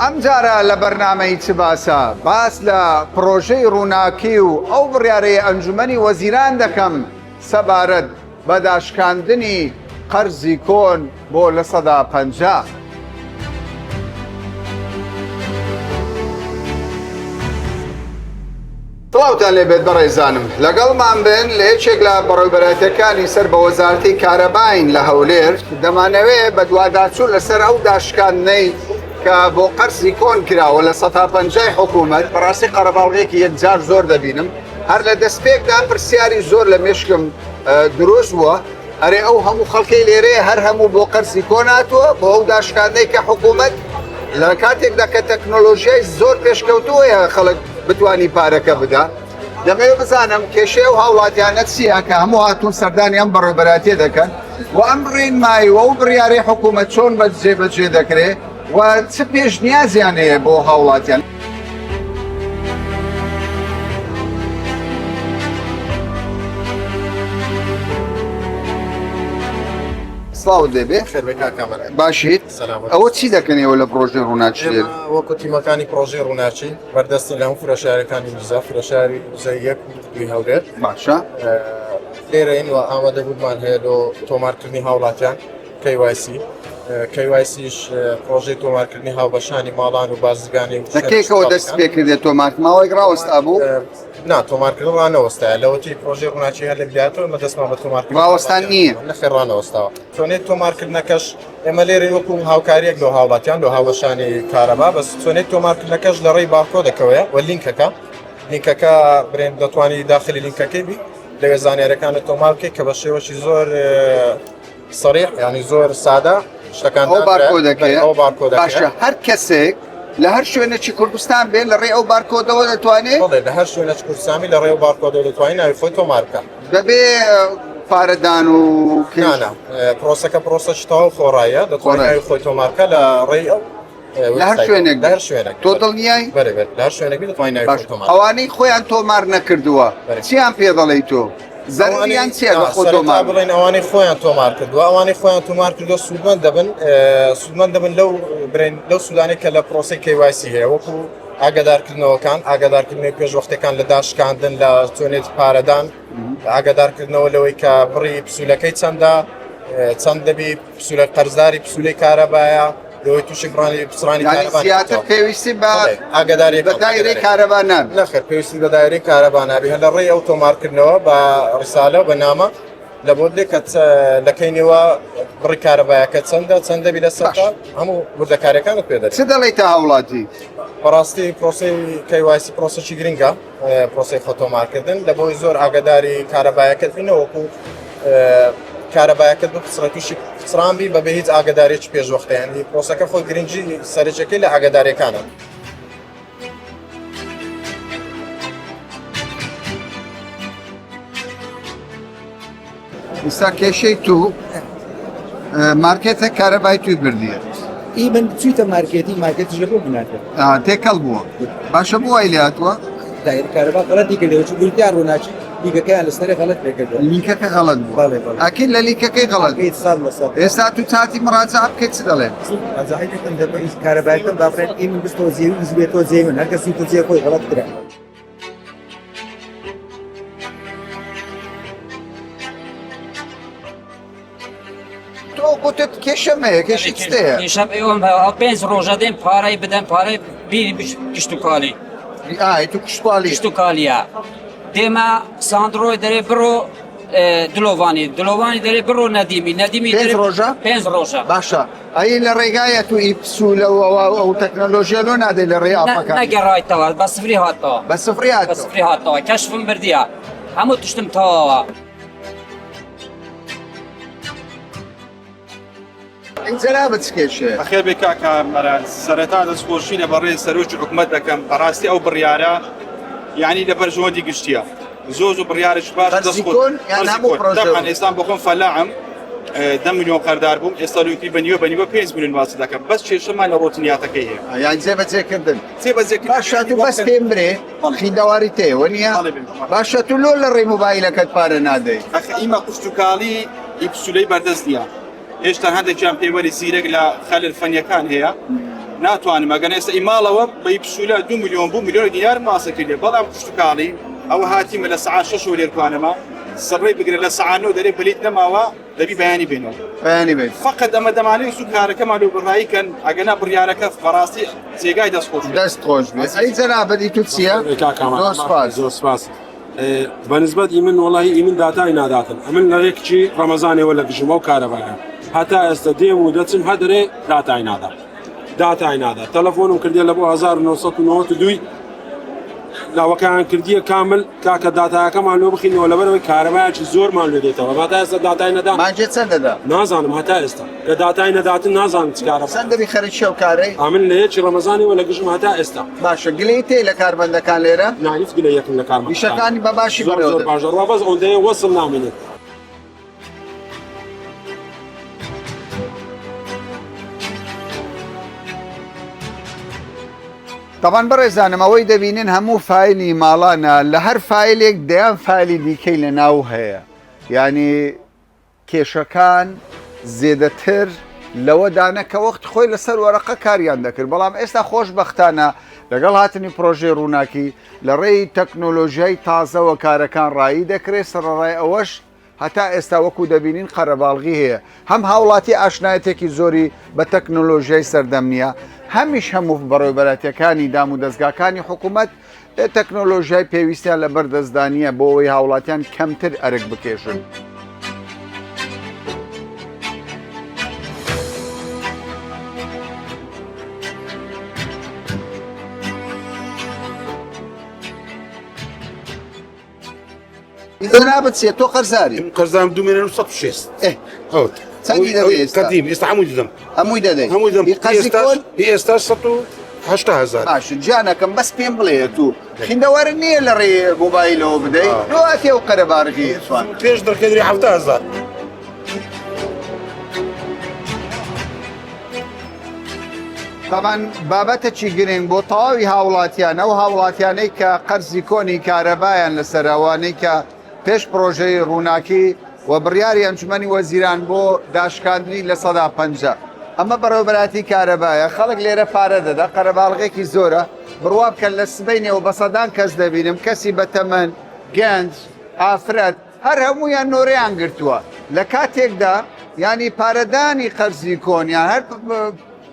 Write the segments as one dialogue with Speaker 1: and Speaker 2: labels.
Speaker 1: ئەمجارە لە بەرنامەی چ باسە باس لە پڕۆژەی ڕووناکی و ئەو بڕیارەی ئەنجومەنی وەزیران دەکەم سەبارەت بە داشکاندنی قەرزی کۆن بۆ 50%. سڵاوتان لێبێت بەڕێزانم لەگەڵمان بن لە یەکێک لە بەڕێوبەرایەتەکانی سەر بە وەزارەتی کارەباین لە هەولێر دەمانەوێ بەدواداچوون لەسەر ئەو داشکاندنەی کە بۆ قەرزی کۆن کراوە 50% حکوومەت بەڕاستی قەرەباڵغێکی یەکجار زۆر دەبینم هەر لە دەستپێکدا پرسیاری زۆر لە مێشکم دروست بووە ئەرێ ئەو هەموو خەڵکەی لێرەیە هەر هەموو بۆ قەرزی کۆن هاتووە بۆ ئەو داشکاندنەی کە حکوومەت لە کاتێکدا کە تەکنۆلۆژیای زۆر پێشکەوتووەیە خەڵک بتانی پارەکە بدا دەمەوێت بزانم کێشەی ئەو هاوڵاتیانە چییە کە هەموو هاتوون سەردانی ئەم بەڕێوەبەرایەتیە دەکەن و ئەم ڕێنمایی و ئەو بڕیارەی حکوومەت چۆن بە جێبەجێ دەکرێت و چ پێشنیازیان هەیە بۆ هاوڵاتیان. سڵاوت لێبێ
Speaker 2: خێربێ کاک کامەران
Speaker 1: باشیت
Speaker 2: سەلامەت.
Speaker 1: ئەوە چی دەکەن ئێوە لە پرۆژەی ڕووناکی لێرە؟
Speaker 2: ئێمە وەکو تیمەکانی پرۆژەی ڕووناکی بەردەستین لە هەموو فرۆشیارەکانی وزە فرۆشیاری وزە یەک و دووی هەولێر
Speaker 1: باشە
Speaker 2: ئە، لێرەین و ئامادەبوونمان هەیە لۆ تۆمارکردنی هاوڵاتیان KYC KYC یش پرۆژەی تۆمارکردنی هاوبەشانی ماڵان و بازرگانی و
Speaker 1: لە کەیکەوە دەست پێ کردێت تۆمار ماوەیەک ڕاوەستا بوو؟
Speaker 2: نا تۆمارکردن ڕانەوەستایە لەوەتی پرۆژەی ڕووناکی هەر لە بدایەتەوە ئێمە دەستمان بە تۆمارکردن
Speaker 1: ڕاوەستان نییە؟
Speaker 2: نەخێر ڕانەوەستاوە. چۆنێت تۆمارکردنەکەش ئێمە لێرەی وەکو هاوکاریەک لۆ هاوڵاتیان لۆ هاوبەشانی کارەبا بەس چۆنێت تۆمارکردنەکەش لە ڕێی بارکۆدەکەوەیە و لینکەکە لینکەکە برێن دەتوانی داخلی لینکەکەی بی لەوێ زانیارەکانت تۆمار بکەیت کە بە شێوەکی زۆر سەریح یانی زۆر سادە شتەکان
Speaker 1: ئەو بارکۆدەکەیە
Speaker 2: ئەو بارکۆدەکەیە
Speaker 1: باشە هەر کەسێک لە هەر شوێنێکی کوردستان بێ لە ڕێی ئەو بارکۆدەوە دەتوانێت
Speaker 2: بەڵێ لە هەر شوێنێکی کوردستان بی لە ڕێی ئەو بارکۆدەوە دەتوانین ناوی خۆی تۆمار بکە
Speaker 1: بەبێ پارەدان و
Speaker 2: نا نا پرۆسەکە پرۆسەکی تەواو خۆڕایە دەتوانێت
Speaker 1: خۆڕایی.
Speaker 2: ناوی خۆی تۆمار بکە لە ڕێی ئەو
Speaker 1: لە هەر شوێنێک
Speaker 2: لە هەر شوێنێک
Speaker 1: تۆ دڵنیای
Speaker 2: بەرێ بەرێ لە هەر شوێنێک بی دەتوانین ناوی
Speaker 1: باش
Speaker 2: خۆی تۆمار بکە.
Speaker 1: ئەوانەی خۆیان تۆمار نەکردووە
Speaker 2: بەرێ.
Speaker 1: چیان پێ دەڵێی تۆ زەرەریان چییە لە خۆ
Speaker 2: سەرەتا
Speaker 1: تۆمار
Speaker 2: بڵێن ئەوانەی خۆیان تۆمار کردووە ئەوانەی خۆیان تۆمار کردووە سوودمەند دەبن سوودمەند دەبن لەو برێن لەو سوودانەی کە لە پرۆسەی KYC هەیە وەکو ئاگادارکردنەوەکان ئاگادارکردنەوەی پێشوەختەکان لە داشکاندن لە چۆنێتی پارەدان ئاگادارکردنەوە لەوەی کە بڕی پسوولەکەی چەندە چەند دەبی پسوولە قەرزاری پسوولەی کارەبایە لەوەی تووشی بڕانی پچڕانی
Speaker 1: یانی
Speaker 2: کارەبا
Speaker 1: زیاتر
Speaker 2: نەبێتەوە.
Speaker 1: پێویستی بە
Speaker 2: بەڵێ، ئاگاداری
Speaker 1: بە دایرەی کارەبا نابێت.
Speaker 2: نەخێر پێویستی بە دایرەی کارەبا نابێ هەر لە ڕێی ئەو تۆمارکردنەوە بە ڕسالە و بە نامە لە بۆت دێ کە لە کەینەوە بڕی کارەبایەکە چەندە چەند دەبی لە سەرتا
Speaker 1: باش.
Speaker 2: هەموو وردەکاریەکانت پێ دەرێ.
Speaker 1: چ دەڵێیتە هاوڵاتی؟
Speaker 2: بەڕاستی پرۆسەی KYC پرۆسەکی گرنگە پرۆسەی خۆ تۆمارکردن لە بۆی زۆر ئاگاداری کارەبایەکەت بینەوە وەکو کارەبایەکەت بپچڕێ تووشی پچڕان بی بەبێ هیچ ئاگاداریەکی پێشوەختە یانی پرۆسەکە خۆی گرنگی سەرەکیەکەی لە ئاگاداریەکانە.
Speaker 1: ئیستا کێشەی تو مارکێتە کارەبای توی بردیە.
Speaker 3: ئی من چویتە مارکێتی مارکێتیش لە بۆ مناتە.
Speaker 1: تێکەڵ بووە باشە بۆ وای لێ هاتووە؟
Speaker 3: دایرە کارەبا غەڵەتی کردەوە چون گورتیان ڕووناکی لینکەکەیان لەسەرێ غەڵەت پێکردووە.
Speaker 1: لینکەکە غەڵەت بووە.
Speaker 3: بەڵێ بەڵێ.
Speaker 1: ئەکید لە لینکەکەی غەڵەت بوو.
Speaker 3: ئەکید سەد لە سەد.
Speaker 1: ئێستا تو چاتی مڕاجەعە بکەی چ دەڵێن؟
Speaker 3: مراجعەی دەکەم دەبێ کارەبایەکەم دابڕێن ئی من بستەوە جێوی بزبێتەوە جێی من هەرکەس چووتە جێ خۆی غەڵەت کرا.
Speaker 1: تۆ گوتت کێشەم هەیە کێشەی چ هەیە؟
Speaker 4: کێشەم ئێوەم هەیە ئەو پێنج ڕۆژە دێن پارەی بدەن پارەی بیری کشتوکاڵی
Speaker 1: ئای تو کشتوکاڵی
Speaker 4: کشتوکاڵیە دێمە ساندرۆی دەرێ بڕۆ دلۆڤانی دلۆڤانی دەرێ بڕۆ نەدیمی نەدیمی
Speaker 1: پێنج ڕۆژە
Speaker 4: پێنج ڕۆژە
Speaker 1: باشە ئەی لە ڕێگایە تو ئی پسوولە و ئەو تەکنەلۆژیا لۆ نادەی لە ڕێی ئاپەکان
Speaker 4: نەگەڕایتەوە بە سفری هاتەوە
Speaker 1: بە سفری
Speaker 4: بە
Speaker 1: هاتەوە
Speaker 4: سفری هاتەوە کەشفم بردیە هەموو تشتم تەواوە
Speaker 1: جەنابت چ کێشەیە؟
Speaker 5: بەخێر بێی کاک کامەران سەرەتا دەستخۆشی لە بەڕێز سەرۆکی حکومەت دەکەم بەڕاستی ئەو بڕیارە یعنی لە بەرژەوەندی گشتیە زۆر زۆر بڕیارێکی باش
Speaker 1: قەرزی
Speaker 5: دەست خۆش
Speaker 1: کۆن یان
Speaker 5: قەرزی
Speaker 1: هەموو
Speaker 5: کۆن
Speaker 1: پرۆژە
Speaker 5: تەبعەن ئێستا بەخۆم فەلاحم دە ملیۆن قەردار بووم ئێستا لوتی بە نیوە بە نیوە 5 میلیۆن واز دەکەم بەس کێشەمان لە ڕۆتینیاتەکەی هەیە
Speaker 1: یان جێبەجێکردن
Speaker 5: جێبەجێکردن
Speaker 1: باشە تو بەس پێم برێ خیندەواری تێ وەنیە باشە تو لۆ لە ڕێی مۆبایلەکەت پارە نادەی
Speaker 5: ئەخ ئیمە قشتوکاڵی ئی پسولەی بەردەست نییە هێشتا هەندێکیان پێوەری زیرەک لە خەلل فەنیەکان هەیە. ناتوانم ئەگەر ئێستا ئی ماڵەوە بەی پسولە دو ملیۆن بوو ملیۆن دینار ماسە کردێ بەڵام کشتوکاڵی ئەوە هاتیمە لە سەعات شەش و لێرکوانەمە سڕەی بگرە لە سەعات نۆ دەرێ پلیت نەماوە دەبی بەیانی بێنەوە
Speaker 1: بەیانی بێت
Speaker 5: فقط ئەمە دەمانەوێت زوو کارەکەمان لۆ بڕایی کەن ئەگەنا بڕیارەکە بەڕاستی جێگای دەست خۆش بێت.
Speaker 1: دەست خۆش بێت ئەی جەنابت ئی تو چییە؟
Speaker 6: کاک کامان
Speaker 1: زۆر سپاس.
Speaker 6: زۆر سپاس بە نسبەت ئی من وەڵاهی ئی من داتای ناداتن ئەمن لە یەکچی ڕەمەزانێوە لە گژم ئەو کارەبایە هەتا ئێستا دێم و دەچم هەدرێ داتای نادا داتای نادا تەلەفۆنم کردێ لە بۆ 1992 لاوەکەیان کردیە کامل کاکە داتایەکەمان لۆ بخینەوە لەبەرەوەی کارەبایەکی زۆرمان لێ دێتەوە هەتا ئێستا داتای نەدا
Speaker 1: مانگێ چەند دەدا؟
Speaker 6: نازانم هەتا ئێستا کە داتای نەداتن نازانم چ کارەبا
Speaker 1: چەند دەبی خەرجی ئەو کارەی؟
Speaker 6: ئەمن لە یەکی ڕەمەزانەوە لە گژم هەتا ئێستا.
Speaker 1: باشە گلەیی تێی لە کارمەندەکان لێرە؟
Speaker 6: نا هیچ گلەیەکم لە کارمەندەکان
Speaker 1: ئیشەکانی بە باشی
Speaker 6: زۆر
Speaker 1: بەڕێوە
Speaker 6: زۆر
Speaker 1: دەبەن.
Speaker 6: باش دەڕوا بەس ئەوەندەیە وەسڵ نامێنێت.
Speaker 1: تەبعەن بەڕێزانم ئەوەی دەبینن هەموو فایلی ماڵانە لە هەر فایلێک دەیان فایلی دیکەی لە ناو هەیە یعنی کێشەکان زێدەتر لەوەدانە کە وەخت خۆی لەسەر وەرەقە کاریان دەکرد بەڵام ئێستا خۆشبەختانە لەگەڵ هاتنی پرۆژەی ڕووناکی لە ڕێی تەکنۆلۆژیای تازەوە کارەکان ڕایی دەکرێت سەڕەڕای ئەوەش هەتا ئێستا وەکو دەبینین قەرەباڵغی هەیە هەم هاوڵاتی ئاشنایەتێکی زۆری بە تەکنۆلۆژیای سەردەم نییە هەمیش هەموو بەڕێوبەراتیەکانی دام و دەستگاکانی حکوومەت تەکنۆلۆژیای پێویستیان لەبەر دەستدا نییە بۆ ئەوەی هاوڵاتیان کەمتر ئەرک بکێشن. جەنابت چیە تۆ قەرزاری؟
Speaker 7: من قەرزارم دو ملیۆن و 160
Speaker 1: ئێ
Speaker 7: ئەوت
Speaker 1: چەندی دەدەی ئێستا؟
Speaker 7: قەدیم ئێستا هەمووی دەدەم
Speaker 1: هەمووی دەدەی
Speaker 7: هەمووی دەدەم
Speaker 1: هی قەرزی کۆن؟
Speaker 7: هی ئێستا 180 هەزار
Speaker 1: باشە گیانەکەم بەس پێم بڵێ تو خیندەوارت نییە لە ڕێی مۆبایلەوە بدەی لۆ ئەتێ ئەو قەرەباڵغی سوان
Speaker 7: پێش دەرکەدری 70 هەزار
Speaker 1: تەبعەن بابەتەکی گرنگ بۆ تەواوی هاوڵاتیان ئەو هاوڵاتیانەی کە قەرزی کۆنی کارەبایان لەسەرە ئەوانەی کە پێش پڕۆژەی ڕووناکی و بڕیاری ئەنجومەنی وەزیران بۆ داشکاندنی 50% ئەمە بەڕێوەبەرایەتی کارەبایە خەڵک لێرە پارە دەدا قەرەباڵغێکی زۆرە بڕوا بکەن لە سبەینێەوە بە سەدان کەس دەبینم کەسی بەتەمەن گەنج ئافرەت هەر هەموویان نۆرەیان گرتووە لە کاتێکدا یانی پارەدانی قەرزی کۆن یان هەر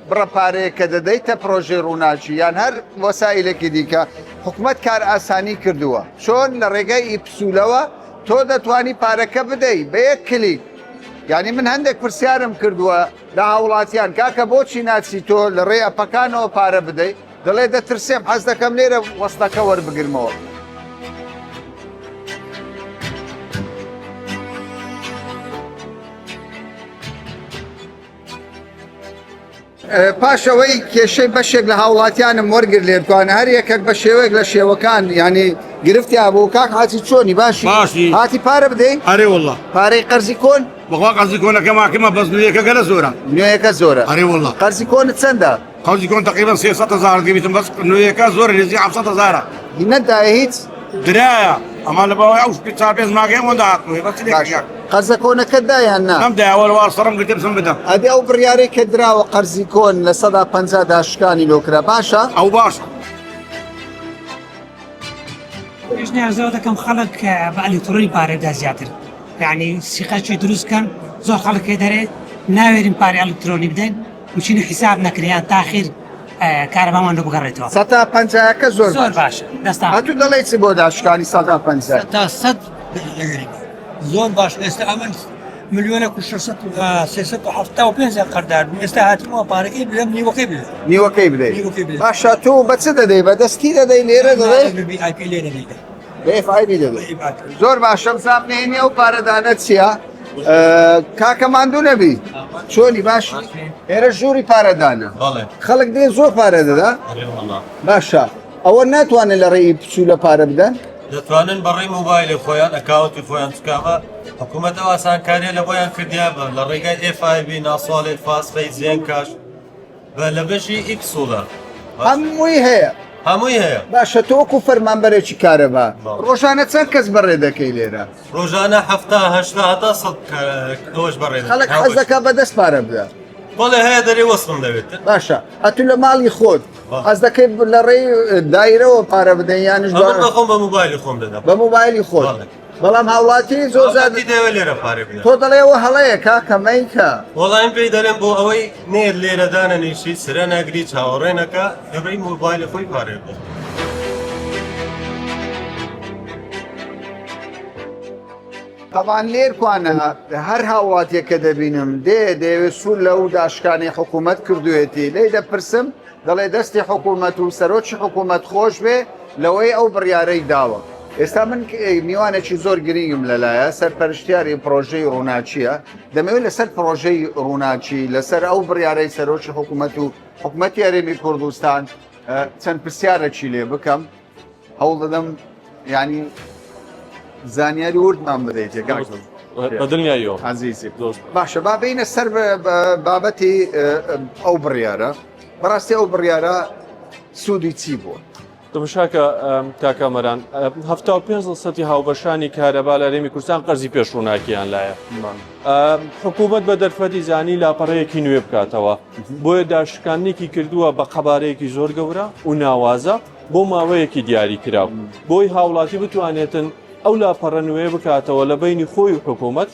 Speaker 1: بڕە پارەیەک کە دەدەیتە پرۆژەی ڕووناکی یان هەر وەسائیلێکی دیکە حکومەت کار ئاسانی کردووە چۆن لە ڕێگای ئیپسولەوە تۆ دەتوانی پارەکە بدەی بە یەک کلیک یعنی من هەندێک پرسیارم کردووە لە هاوڵاتیان کاکە بۆچی ناچی تۆ لە ڕێی ئەپەکانەوە پارە بدەیت دەڵێ دەترسێم حەز دەکەم لێرە وەستەکە وەربگرمەوە. پاش ئەوەی کێشەی بەشێک لە هاوڵاتیانم وەرگر لێرکوان هەر یەکێک بە شێوەیەک لە شێوەکان ینی گرفتی هەبوو کاک حاجی چۆنی باشی
Speaker 7: باشی.
Speaker 1: هاتی پارە بدەی
Speaker 7: ئەرێ والله
Speaker 1: پارەی قەرزی کۆن
Speaker 7: بەخوا قەرزی کۆنەکە ماکەمە بەس نوێیەکە گەلە زۆرە
Speaker 1: نوێیەکە زۆرە
Speaker 7: ئەرێ والله
Speaker 1: قەرزی کۆنت چەندە
Speaker 7: قەرزی کۆن تقریبا 300 هەزار دەبیتم بەس نوێیەکە زۆرە نزیک 700 هەزارە
Speaker 1: نەدایە هیچ
Speaker 7: درایە ئەما لە باوەی ئەو چار پێنج ماگەی ئەوەندە هاتووە بەس لێک
Speaker 1: باشە قەرزە کۆنەکەت دا یان نا
Speaker 7: نەم دایە وەڵا سەرم گرتم بچم بدەم
Speaker 1: ئەدی ئەو بڕیارەی کە دراوە قەرزی کۆن 50% داشکانی لۆ کرا باشە
Speaker 7: ئەو باشە
Speaker 8: پێشنیار زۆر دەکەم خەڵک بە ئەلیکترۆنی پارە بدا زیاتر یعنی سیقەکی دروست کەن زۆر خەڵک هەیە دەرێ ناوێرین پارەی ئەلیکترۆنی بدەین مچینە حیساب نەکرێ یان تاخیر کارەبامان لۆ بگەڕێتەوە.
Speaker 1: سەتا پەنجایەکە زۆر
Speaker 8: زۆر باشە دەستان
Speaker 1: ئەتوو دەڵێی چ بۆ داشکانی سەتا پەنجا؟
Speaker 9: سەتا سەد زۆر باش ئێستا ئەمن ملیۆنێک و شەش سەد و 375 قەردار بوو ئێستا هاتمەوە پارەکەی بدەم نیوەکەی بدەم
Speaker 1: نیوەکەی بدەی
Speaker 9: نیوەکەی بدەی.
Speaker 1: باشە تۆ بە چ دەدەی بە دەستی دەدەی لێرە دەدەی
Speaker 9: بە ئای پی لێرە دەیدەم
Speaker 1: بە ئێف ئای بی دەدەی زۆر باشە بزانم نهێنی ئەو پارەدانە چییە کاکە ماندوو نەبی چۆنی باش ئێرە ژووری پارەدانە خەڵک دێ زۆر پارە دەدا باشە ئەوە ناتوانێت لە ڕێی پچوو لە پارە بدەن
Speaker 10: دەتوانن بەڕێی مۆبایلی خۆیان ئەکاونتی خۆیان چکامە حکوومەت ئەو ئاسانکاریە لە بۆیان کردیا بە لە ڕێگای FIB ناسواڵێت فاست پەی زێن کاش بە لە بەشی ئیکسوڵە
Speaker 1: هەمووی هەیە
Speaker 10: هەمووی هەیە.
Speaker 1: باشە تۆ وەکو فەرمانبەرێکی کارەبا ڕۆژانە چەند کەس بەڕێ دەکەی لێرە؟
Speaker 10: ڕۆژانە 70 هەشتا هەتا 100 ئەوەش بەڕێ دەکەین.
Speaker 1: خەڵک حەز دەکا بە دەست پارە بدا.
Speaker 10: بەڵێ هەیە دەرێ وەسڵم دەوێتن.
Speaker 1: باشە ئەتو لە ماڵی خۆت حەز دەکەی لە ڕێی دایرەوە پارە بدەی یانش
Speaker 10: بە ئەمن بەخۆم بە مۆبایلی خۆم دەدەم.
Speaker 1: بە مۆبایلی خۆت.
Speaker 10: بەڵێ.
Speaker 1: بەڵام هاوڵاتی زۆر زیاد
Speaker 10: هاوڵاتی دەیەوێت لێرە پارەی بدات.
Speaker 1: تۆ دەڵێ ئەوە هەڵەیە کاکە مەیکە.
Speaker 10: وەڵا من پێی دەڵێم بۆ ئەوەی نێت لێرە دانەنیشی سرە نەگری چاوەڕێ نەکا لە ڕێی مۆبایلی خۆی پارەی بدات.
Speaker 1: تەبعەن لێرکوانە هەر هاوڵاتیەک کە دەبینم دێ دەیەوێت سوود لەو داشکانەی حکوومەت کردوێتی لێی دەپرسم دەڵێ دەستی حکوومەت و سەرۆکی حکوومەت خۆش بێ لەوەی ئەو بڕیارەی داوە ئێستا من میوانێکی زۆر گرنگم لەلایە سەرپەرشتیاری پرۆژەی ڕووناچیە دەمەوێت لەسەر پرۆژەی ڕووناچی لەسەر ئەو بڕیارەی سەرۆکی حکوومەت و حکوومەتی هەرێمی کوردستان چەند پرسیارێکی لێ بکەم هەوڵ دەدەم ینی زانیاری وردمان بدەیتێ کاک
Speaker 11: بە دڵنیاییەوە
Speaker 1: عەزیزی باشە با بینە سەر بابەتی ئەو بڕیارە بەڕاستی ئەو بڕیارە سوودی چی بووە؟
Speaker 11: دڵشاکە کاکامەران 75 لە سەتی هاوبەشانی کارەبا لە هەرێمی کوردستان قەرزی پێش ڕووناکیان لایە حکوومەت بە دەرفەتی زانی لاپەڕەیەکی نوێ بکاتەوە بۆیە داشکاندنێکی کردووە بە قەبارەیەکی زۆر گەورە و ناوازە بۆ ماوەیەکی دیاری کراو بۆی هاوڵاتی بتوانێتن ئەو لاپەڕە نوێ بکاتەوە لە بەینی خۆی و حکوومەت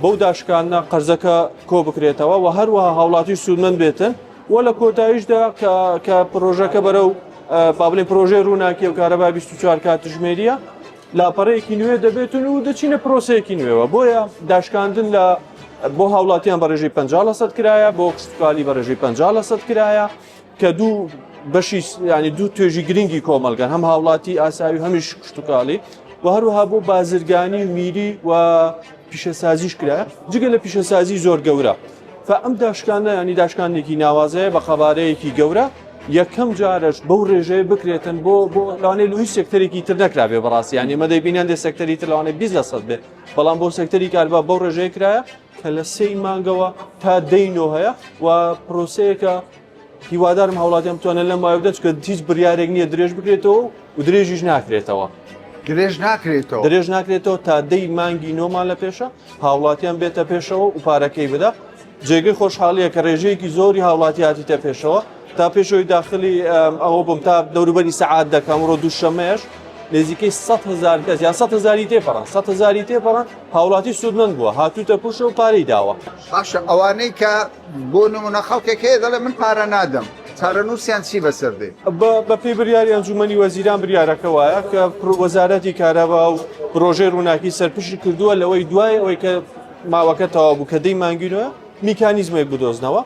Speaker 11: بەو داشکاندنە قەرزەکە کۆ بکرێتەوە و هەروەها هاوڵاتی سوودمەند بێتن و لە کۆتاییشدا کە کە پرۆژەکە بەرەو با بڵێین پرۆژەی ڕووناکی و کارەبا 24 کاتژمێریە لاپەڕەیەکی نوێ دەبێتن و دەچینە پرۆسەیەکی نوێوە بۆیە داشکاندن لە بۆ هاوڵاتیان بە ڕێژەی 50 لەسەد کرایە بۆ کشتوکالی بە ڕێژەی 50 لەسەد کرایە کە دوو بەشی ینی دوو توێژی گرنگی کۆمەلگەن هەم هاوڵاتی ئاسایی و هەمیش کشتتوکاڵی و هەروەها بۆ بازرگانی و میری و پیشەسازیش کرا جگە لە پیشەسازی زۆر گەورە فە ئەم داشکانە ینی داشکانێکی ناوازەیە بە قەبارەیەکی گەورە یەکەم جارش بەو ڕێژەیە بکرێتن بۆ بۆ لەوانەیە لە هیچ سێکتەرێکی تر نەکرابێ بەڕاستی یانی ئێمە دەیبینیان دێ سێکتەری تر لەوانەیە 20 لە سەد بێ بەڵام بۆ سێکتەری کاربا بەو ڕێژەیە کرایە کە لە سێی مانگەوە تا دەی نۆ هەیە و پرۆسەیەکە هیوادارم هاوڵاتیان بتوانن لەم ماوە بدەن چونکە هیچ بڕیارێک نییە درێژ بکرێتەوە و درێژیش ناکرێتەوە.
Speaker 1: درێژ ناکرێتەوە.
Speaker 11: درێژ ناکرێتەوە تا دەی مانگی نۆمان لە پێشە هاوڵاتیان بێتە پێشەوە و پارەکەی بدا جێگەی خۆشحاڵیە کە ڕێژەیەکی زۆری هاوڵاتی هاتیتە پێشەوە تا پێشەوەی داخلی ئەوە بم تا دەوروبەری سەعات دەکەم ڕۆ دووشەمەیەش نزیکەی 100 هزار کەس یان 100 هزاری تێپەڕان 100 هزاری تێپەڕان هاوڵاتی سوودمەند بووە هاتووتە پوشە و پارەی داوە.
Speaker 1: باشە ئەوانەی کە بۆ نمونە خەڵکێک هەیە دەڵێ من پارە نادەم چارەنووسیان چی بەسەر دێ؟
Speaker 11: بە پێی بریاری ئەنجومەنی وەزیران بریارەکە وایە کە وەزارەتی کارەبا و پرۆژەی ڕووناکی سەرپشک کردووە لەوەی دوای ئەوەی کە ماوەکە تەواو بوو کە دەی مانگی نوێ میکانیزمێک بدۆزنەوە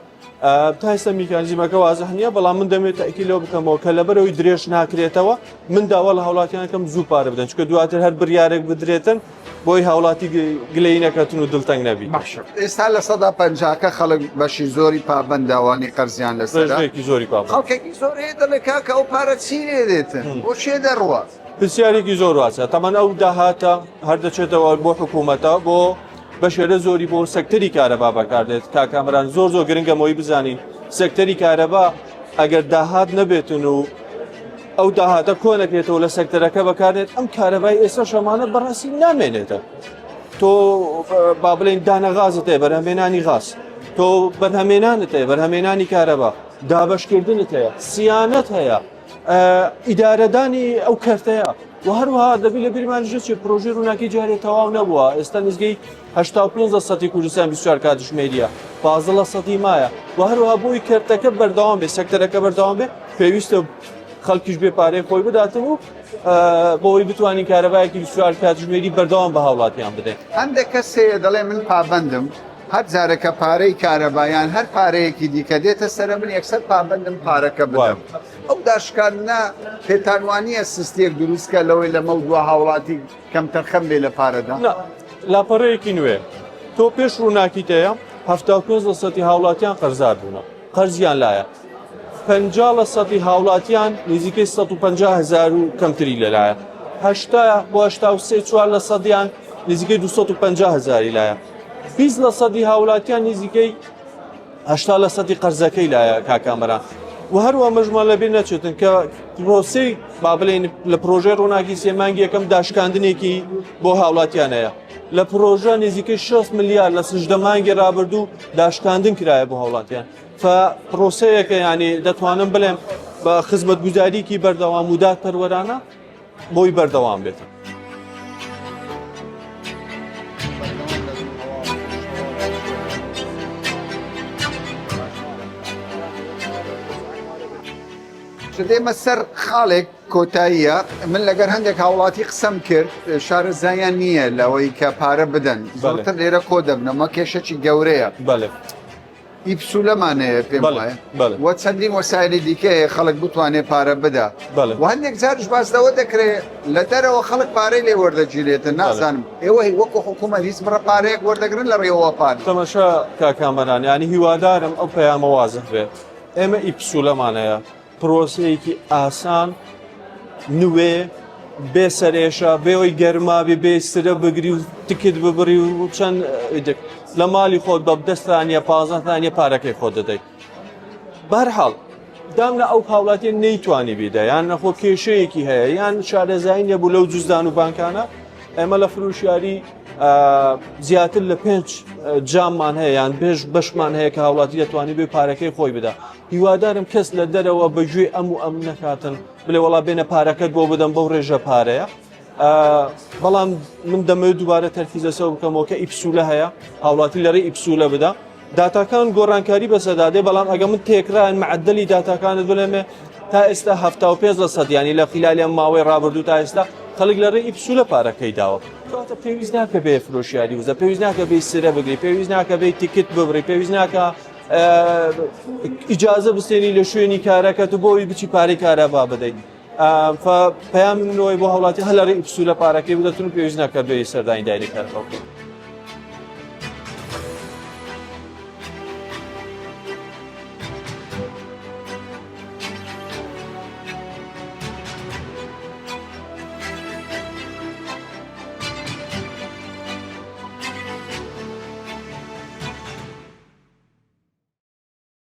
Speaker 11: تا ئێستا میکانیزمەکە وازح نییە بەڵام من دەمێت تاکی لەوە بکەمەوە کە لەبەرەوەی درێژ ناکرێتەوە من داوا لە هاوڵاتیانەکەم زوو پارە بدەن چونکە دواتر هەر بریارێک بدرێتن بۆی هاوڵاتی گلەیی نەکەتن و دڵتەنگ نەبی.
Speaker 1: باشە ئێستا لە سەدا پەنجاکە خەڵک بەشی زۆری پابەندە ئەوانەی قەرزیان لەسەرە
Speaker 11: ڕێژەیەکی زۆری پابەند.
Speaker 1: خەڵکێکی زۆر هەیە دەڵێ کاکە ئەو پارە چی لێ دێتن بۆ کێ دەڕوا؟
Speaker 11: پرسیارێکی زۆر واسە تەمان ئەو داهاتە هەر دەچێتەوە بۆ حکوومەتە بۆ بەشێرە زۆری بۆ سەکتەری کارەبا بەکاردێت کاک کامەران زۆر زۆر گرنگە مۆی بزانین سەکتەری کارەبا ئەگەر داهات نەبێتن و ئەو داهاتە کۆ نەکرێتەوە لە سەکتەرەکە بەکاردێت ئەم کارەبای ئێستا شەمانە بەڕاستی نامێنێتە تۆ با بڵێن دانە غازت هەیە بەرهەمێنانی غاز تۆ بەرهەمێنانت هەیە بەرهەمێنانی کارەبا دابەشکردنت هەیە سیانەت هەیە ئیدارەدانی ئەو کەرتەیە و هەروەها دەبی لە بیرمانیش نەچێت پرۆژەی ڕووناکی جارێ تەواو نەبووە ئێستا نزیکەی 85 لە سەتی کوردستان 24 کاتژمێریە 15 لە سەتی مایە و هەروەها بۆی کەرتەکە بەردەوام بێ سەکتەرەکە بەردەوام بێ پێویستە خەڵکیش بێ پارەی خۆی بداتن و بۆی بتوانین کارەبایەکی 24 کاتژمێری بەردەوام بە هاوڵاتیان بدەین.
Speaker 1: هەندێک کەس هەیە دەڵێ من پابەندم هەر جارێک کە پارەی کارەبا یان هەر پارەیەکی دیکە دێتە سەرە من یەکسەر پابەندم پارەکە بدەم. ئەو داشکاندنە پێتان وانییە سستییەک دروست کە لەوەی لەمەودوا هاوڵاتی کەمتەرخەم بێ لە پارەدا؟
Speaker 11: نا، لاپەڕەیەکی نوێ. تۆ پێش ڕووناکیت هەیە، 75 لە سەتی هاوڵاتیان قەرزار بوونە، قەرزیان لایە. 50 لە سەتی هاوڵاتیان نزیکەی 150 هەزار و کەمتری لەلایە. 80 بۆ 83 چوار لە سەدیان نزیکەی 250 هەزاری لایە. 20 لە سەدی هاوڵاتیان نزیکەی 80 لە سەدی قەرزەکەی لایە کاک کامەران. و هەروە مەژمان لەبیر نەچێتن کە پرۆسەی با بڵێین لە پرۆژەی ڕووناکی سێ مانگی یەکەم داشکاندنێکی بۆ هاوڵاتیان هەیە لە پرۆژە نزیکەی 6 ملیار لە سژدە مانگی ڕابردوو داشکاندن کرایە بۆ هاوڵاتیان فە پرۆسەیەکە ینی دەتوانم بڵێم بە خزمەتگوزاریکی بەردەوام و دادپەروەرانە بۆی بەردەوام بێت.
Speaker 1: دێمە سەر خاڵێک کۆتاییە من لەگەر هەندێک هاوڵاتی قسەم کرد شارەزایان نییە لەوەی کە پارە بدەن زۆرتر لێرە کۆ دەبنەوە کێشەکی گەورەیە
Speaker 11: بەڵێ
Speaker 1: ئی پسولەمان هەیە پێم وایە و چەندین وەسایلی دیکە هەیە خەڵک بتوانێت پارە بدا و هەندێک جارش باس لەوە دەکرێت لە دەرەوە خەڵک پارەی لێ وەردەگیرێتن نازانم ئێوە وەکو حکوومەت هیچ بڕە پارەیەک وەردەگرن لە ڕێوە پارە
Speaker 11: تەمەشا کاک کامەران یانی هیوادارم ئەو پەیامە وازح بێت ئێمە ئی پسولەمان هەیە پرۆسەیەکی ئاسان نوێ بێ سەرێشە بێەوەی گەرمابی بێ سرە بگری و تکت ببڕی و چەند لە ماڵی خۆت بە دەستانە پازانە پارەکەی خۆت دەدەیت بەرحاڵ دام لە ئەو هاوڵاتیە نەیتوانی بیدا یان نەخۆ کێشەیەکی هەیە یان شارەزایی نەبوو لەو جزدان و بانکانە ئێمە لە فرۆشیاری زیاتر لە پێنج جاممان هەیە یان بێژ بەشمان هەیە کە هاوڵاتی دەتوانانی بێ پارەکەی خۆی بدا هیوادارم کەس لە دەرەوە بەگوێ ئەم و ئەم نەکاتن بلێ وەڵا بێنە پارەکەت بۆ بدەم بەو ڕێژە پارەیە بەڵام من دەمەوێت دووبارە تەرکیز لەسەر بکەمەوە کە ئیپسولە هەیە هاوڵاتی لە ڕێی ئیپسولە بدا داتاکان گۆڕانکاری بەسەدا دێ بەڵام ئەگە من تێکران معدلی داتاکانت بڵێمێ تا ئێستا 75 لە سەد ینی لە خلالی ئەم ماوەی ڕابردوو تا ئێستا خەڵک لە ڕێی ئیپسولە پارەکەی داوە کەواتە پێویست ناکە بێ فرۆشیاری وزە پێویست ناکە بێ سرە بگری پێویست ناکە بێ تیکت ببڕی پێویست ناکە ئیجازە بستێنی لە شوێنی کارەکەت و بۆی بچی پارەی کارەبا بدەیت پەیامی منەوەی بۆ هاوڵاتی هەر لە ڕێی ئیپسولە پارەکەی بدەتن و پێویست ناکات بێ سەردانی دایرەی کارەبا بکەن.